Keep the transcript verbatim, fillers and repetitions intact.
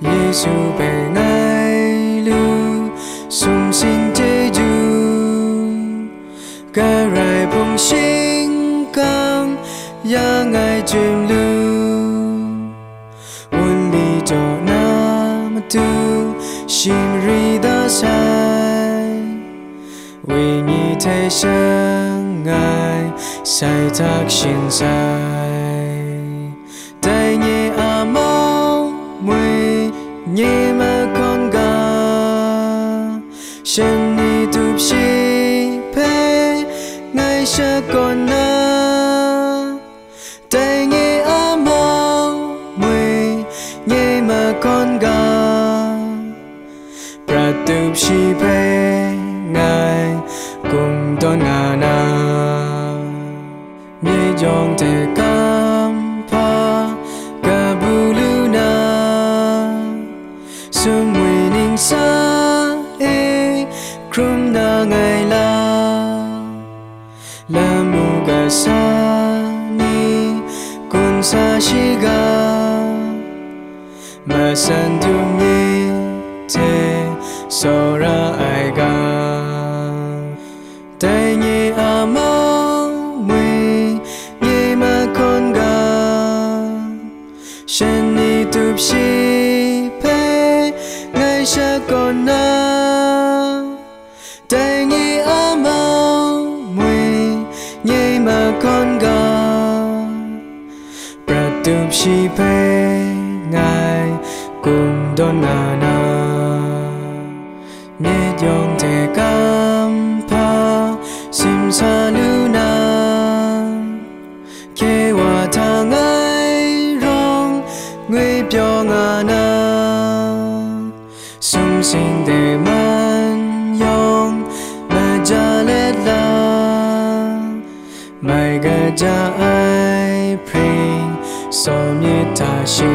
Yesu hpe ngai lu, sumsing chyeju, Karai Hpung shingkang ya ngai chim lu, wunli jaw na matu shingri da sai, wenyi hte shangai sai htak shin sai. Dai nye a mau mwi nye mahkawn ga, shan ni tup shi hpe ngai shakawn na, dai nye a mau mwi nye mahkawn ga, prat tup shi hpe ngai kum tawn nga na, myit yawng hte kam hpa kabu lu na, sumwi ningsa e hkrum na ngai la, lamu kasa ni kun sa shiga, masan dum ni hte tsawra ai ga. Dai nye a mau mwi nye mahkawn ga, shan ni tup shi hpe ngai shakawn na, dai nye a mau mwi nye mahkawn ga, prat tup shi hpe ngai kum tawn nga na, myit yawng hte kam hpa simsa lu na, hkye wa hta ngai rawng ngwi pyaw nga na, sumsing de man yawng maja let la, mai kaja ai hpring saw myit hta shi.